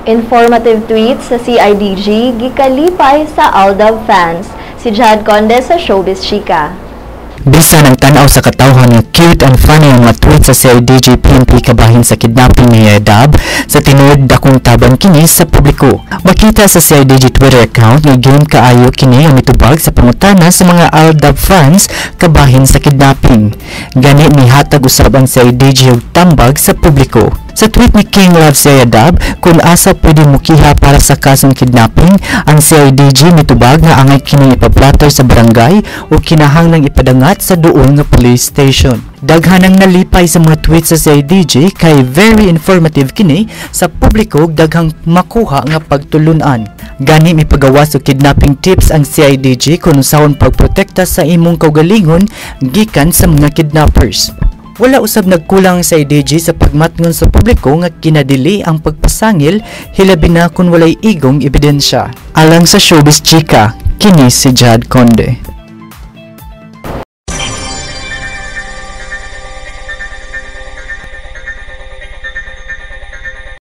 Informative tweets sa CIDG gikalipay sa AlDub fans. Si Jad Conde sa Showbiz Chika. Bisan ang tan-aw sa katawhan nga cute and funny ang mga tweet sa CIDG PNP kabahin sa kidnapping ni Dab, sa tinuod dakong tabang kini sa publiko. Makita sa CIDG Twitter account nga game kaayo kini ang mitubag sa pangutana sa mga AlDub fans kabahin sa kidnapping. Gani mihatag usab ang CIDG og tambag sa publiko. Sa tweet ni King Love Dab, kung asa pwede mukiha para sa kasong kidnapping, ang CIDG mitubag nga angay kini ipablatter sa barangay o kinahanglang ipadangat sa duol nga police station. Daghan ang nalipay sa mga tweets sa CIDG kay very informative kini sa publiko ug daghang makuha nga pagtulunan. Gani mipagawas og kidnapping tips ang CIDG kung unsaon pagprotekta sa imong kaugalingon gikan sa mga kidnappers. Wala usab nagkulang sa CIDG sa pagmatngon sa publiko nga kinadili ang pagpasangil, hilabi na kung walay igong ebidensya. Alang sa Showbiz Chika, kini si Jad Conde.